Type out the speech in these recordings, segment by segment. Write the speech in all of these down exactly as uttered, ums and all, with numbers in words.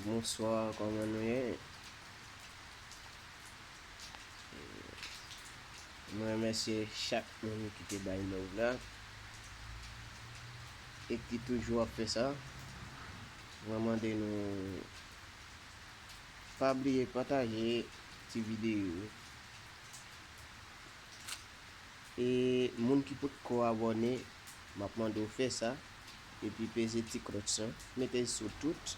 Bonswa, kòman nou ye? Mwen remèsye chak moun ki te bay love la e ki toujou ap fè sa. Mwen mande nou pa bliye pataje ti videyo yo. E moun ki potko abòne, m ap mande w fè sa, epi peze ti klòch lan, mete l sou tout,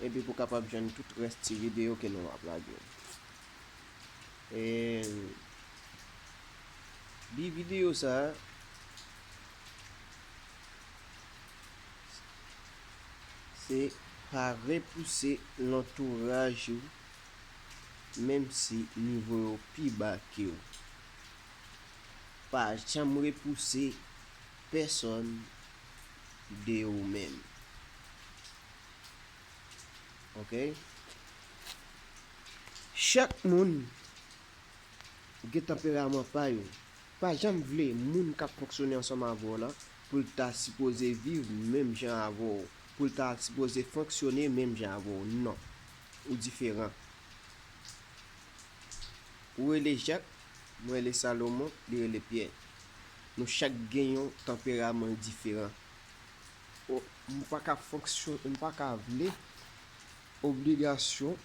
epi pou w kapab jwenn tout rès ti videyo ke nou ap lage. E bi videyo sa a, se pa repouse lantouraj ou, menm si nivo yo pi ba ke w. Pa janm repouse pèsonn de ou menm. Oke? Chak moun gen tanperaman pa yo. Pa janm vle moun k ap fonksyone ansanm avè w la pou l ta sipoze viv menm jan avè w, pou l ta sipoze fonksyone menm jan avè w. Non. Ou diferan. Ou rele Jak, mwen rele Salomon, li rele Pyè. Nou chak gen yon tanperaman diferan. O, m pa ka fonksyon-, m pa ka vle obligasyon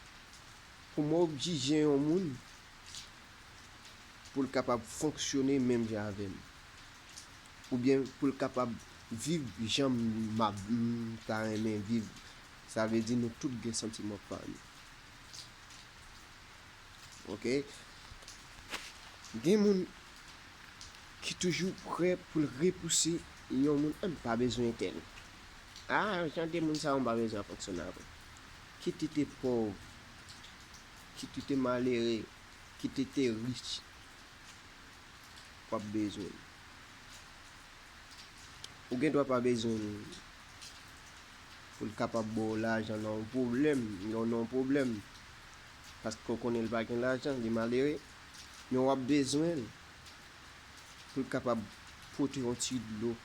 pou m oblije yon moun pou l kapab fonksyone menm jan avè m. Oubyen pou l kapab viv jan m ap, m ta renmen viv. Sa vle di nou tout gen santiman pa nou. Oke? Gen moun ki toujou prè pou l repouse yon moun, "Ah, m pa bezwen entèl. Ah, jan de moun sa yo, m pa bezwen ap fonksyone avè l." Kit li te pòv, kit li te malere, kit li te rich, w ap bezwen l. Ou gen dwa pa bezwen l pou l kapab ba w lajan nan yon pwoblèm, lè w nan yon pwoblèm. Paske w konnen l pa gen lajan, li malere. Men w ap bezwen l pou l kapab pote yon ti dlo,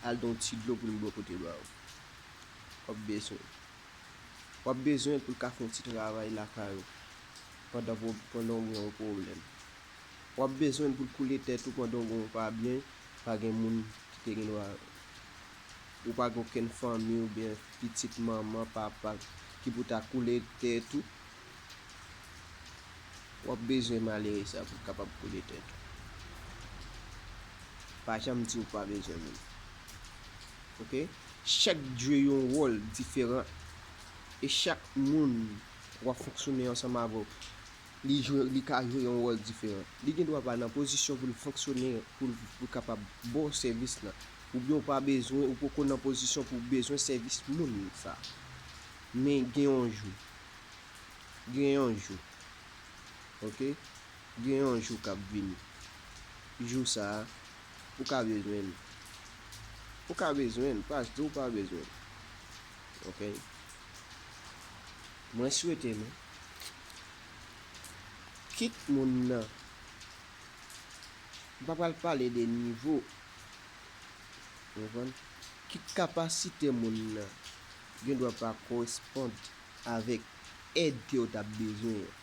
al gen yon ti dlo pou l bwè pote ba w. W ap bezwen l. W ap bezwen l pou l ka fè yon ti travay lakay ou pandan, pandan w gen yon pwoblèm. W ap bezwen l pou l koule tèt ou pandan w gen yon pa byen, pa gen moun ki te gen dwa, ou pa gen okenn fanmi oubyen pitit, manman, papa ki pou ta koule tèt ou. W ap bezwen malere sa pou l kapab koule tèt ou. Pa janm di w pa bezwen moun. Oke? Chak jwe yon wòl diferan. E chak moun w ap fonksyone ansanm avè w, li jwe, li ka jwe yon wòl diferan. Li gen dwa pa nan pozisyon pou l fonksyone, pou l, pou l kapab ba w sèvis lan. Oubyen w pa bezwen, ou poko nan pozisyon pou w bezwen sèvis moun sa. Men gen yon jou. Gen yon jou. Oke? Gen yon jou k ap vini. Jou sa a, ou ka bezwen l. Ou ka bezwen l, pa di w pa bezwen l. Oke? Mwen swete nou, kit moun nan, m pa pral pale de nivo, ou konprann? Kit kapasite moun nan gen dwa pa koresponn avèk èd ke w t ap bezwen an.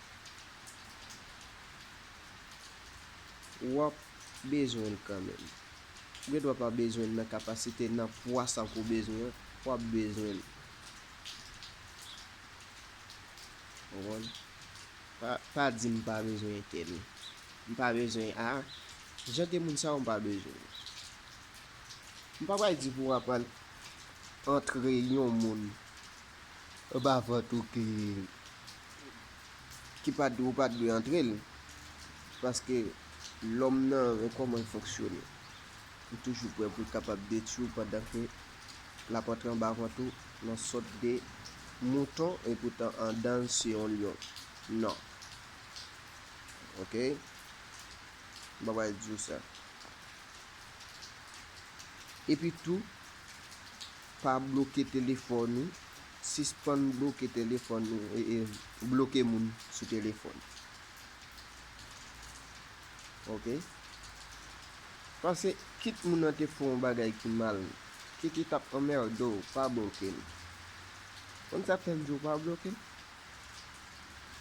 W ap bezwen l kanmenm. Ou gen dwa pa bezwen l nan kapasite, nan pwa sa ke w bezwen an, w ap bezwen l. Ou konprann? Pa, pa di m pa bezwen entèl. M pa bezwen a. Jan de moun sa yo, m pa bezwen yo. M pa pral di pou w aprann antre yon moun anba vant ou ki, ki pa dwe, ou pa dwe antre l. Paske lòm nan, men kòman l fonksyone. Li toujou prè pou l kapab detwi w pandan ke l ap antre anba vant ou nan sòt de mouton, epoutan anndan l se yon lyon. Non. Oke? M pa pral di w sa. Epi tou, pa bloke telefòn ou, sispann bloke telefòn ou, e, e, bloke moun sou telefòn. Oke? Paske kit moun nan te fè yon bagay ki mal, kit li t ap anmède w, pa bloke l. Konn sa k fè m di w pa bloke l?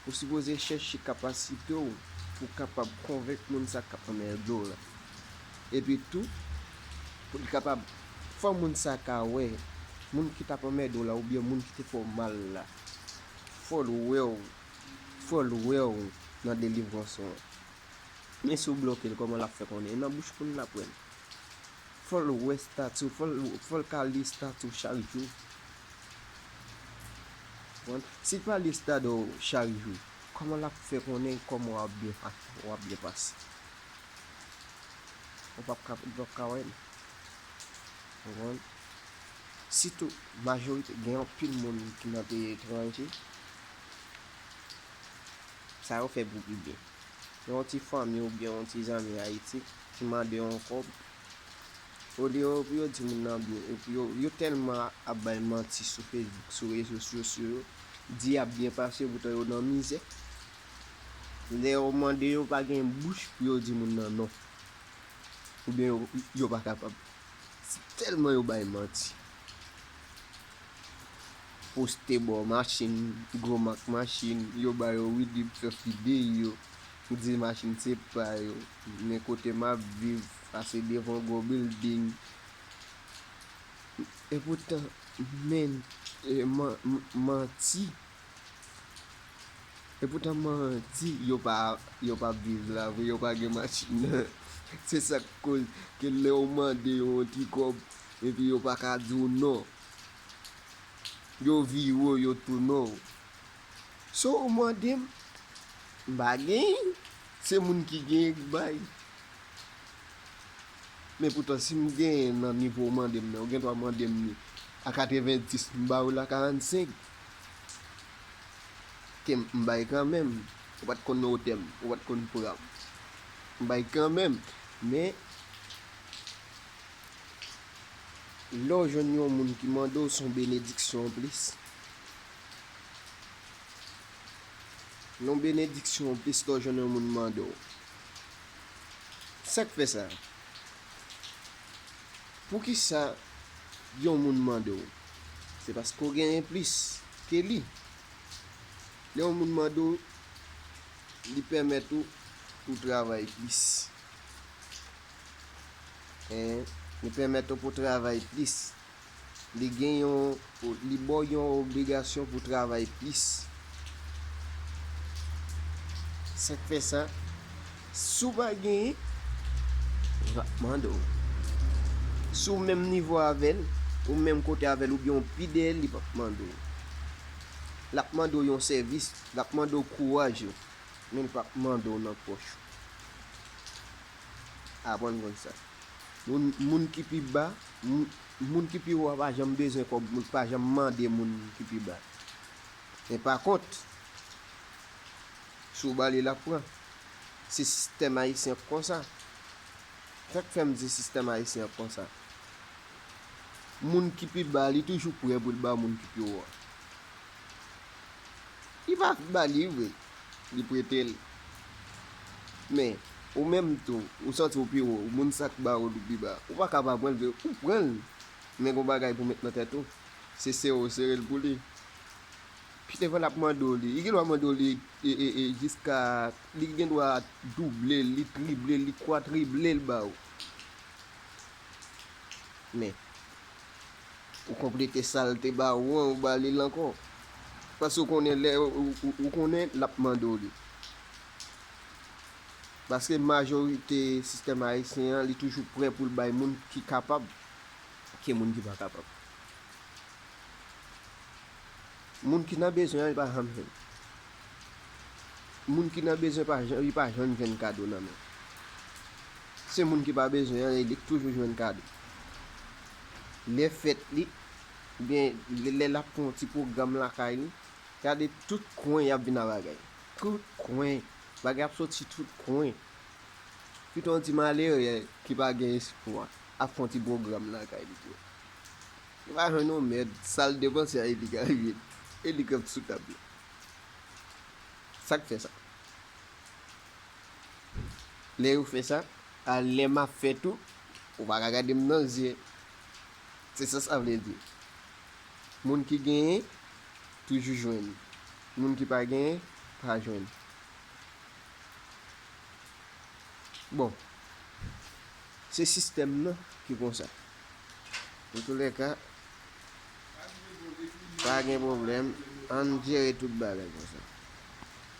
Ou sipoze chèche kapasite w pou w kapab konvenk moun sa k ap anmède w la. Epi tou, pou l kapab fè moun sa ka wè, moun ki t ap anmède w la oubyen moun ki te fè w mal la, fò l wè w, fò l wè w nan delivrans ou an. Men si w bloke l, kòman l ap fè konnen? E nan bouch moun l ap wè l. Fò l wè estati w, fò l, fò l ka li estati w chak jou. Konprann? Si l pa li estati w chak jou, kòman l ap fè konnen kòman w ap byen pa-, w ap byen pase? Ou p ap ka, ou p ap ka wè l. Konprann? Sitou, majorite, gen anpil moun ki nan peyi etranje, sa yo fè pou pi byen. Yon ti fanmi oubyen yon ti zanmi Ayiti ki mande yon kòb, olye yo pou yo di moun nan byen, epi yo, yo tèlman ap bay manti sou Facebook, sou rezo sosyo yo, di y ap byen pase, poutan yo nan mizè. Lè yo mande, yo pa gen bouch pou yo di moun nan non. Oubyen yo, yo pa kapab. Se tèlman yo bay manti. Poste bò machin, gwo mak machin, yo ba yo ridi pou fè videyo, di machin se pa yo, men kote m ap viv, pase devan gwo bilding. Epoutan, men, e, man-, m-, manti. Epoutan manti, yo pa, yo pa viv la vre, yo pa gen machin nan. Se sa k koz ke lè w mande yo yon ti kòb, epi yo pa ka di w non. Yo vire w, yo tounen w. So, w mande m, m pa genyen, se moun ki genyen k bay. Men poutan, si m genyen nan nivo w mande m nan, ou gen dwa mande m li a katrevenndis, m ba ou l a karannsenk. Ke m, m bay kanmenm. Ou pa t konn wotè m, ou pa t konn pra m. M bay kanmenm. Men, lè w jwenn yon moun ki mande w, se yon benediksyon anplis. Yon benediksyon anplis lè w jwenn yon moun mande w. Sa k fè sa? Poukisa yon moun mande w? Se paske w genyen plis ke li. Lè yon moun mande w, li pèmèt ou pou w travay plis. Hein, li pèmèt ou pou w travay plis. Li gen yon, li ba w yon obligasyon pou w travay plis. Sa k fè sa, si w pa genyen, li p ap mande w. Si w menm nivo avè l, ou menm kote avè l, oubyen w pi dèyè l, li p ap mande w. L ap mande w yon sèvis, l ap mande w kouraj ou, men l p ap mande w nan pòch ou. Aprann konn sa. Moun, moun ki pi ba, moun, moun ki pi wo a pa janm bezwen kòb, moun pa janm mande moun ki pi ba. Men pa kont, si w ba li, l ap pran. Se sistèm ayisyen k konsa. Sa k fè m di sistèm ayisyen an konsa. Moun ki pi ba, li toujou prè pou l ba moun ki pi wo a. Li pa ba li vre, li prete l. Men, ou menm tou, ou santi w pi wo, moun sa k ba ou li pi ba. Ou pa ka pa pran l vre, ou pran l. Men gon bagay pou met nan tèt ou. Se sere w sere l pou li. Pi devan l ap mande w li. Li gen dwa mande w li e, e, e, jiska, li gen dwa double l, li triple l, li kwatriple l ba ou. Men, ou konplete sa l te ba ou an, ou ba li l ankò. Paske ou konnen lè, ou, ou, ou konnen l ap mande w li. Paske majorite sistèm ayisyen an, li toujou prè pou l bay moun ki kapab ke moun ki pa kapab. Moun ki nan bezwen an, li pa janm jwenn. Moun ki nan bezwen pa jan-, li pa janm jwenn kado nan men. Se moun ki pa bezwen an, li k toujou jwenn kado. Lè fèt li, oubyen lè, lè l ap fè yon ti pwogram lakay li, gade tout kwen y ap vin a bagay. Tout kwen. Bagay ap soti tout kwen. Pito yon ti malere ki pa gen espwa ap fè yon ti pwogram lakay li tou. Li pa jwenn yon mèd, sa l depanse a, e li k ap rive, e li k ap sou tab la. Sa k fè sa? Lè yo fè sa, a lè m ap fè tou, ou pa ka gade m nan zye. Se sa sa vle di. Moun ki genyen, toujou jwenn. Moun ki pa genyen, pa jwenn. Bon, se sistèm nan ki konsa. Antoulèka, pa gen pwoblèm, ann jere tout bagay konsa.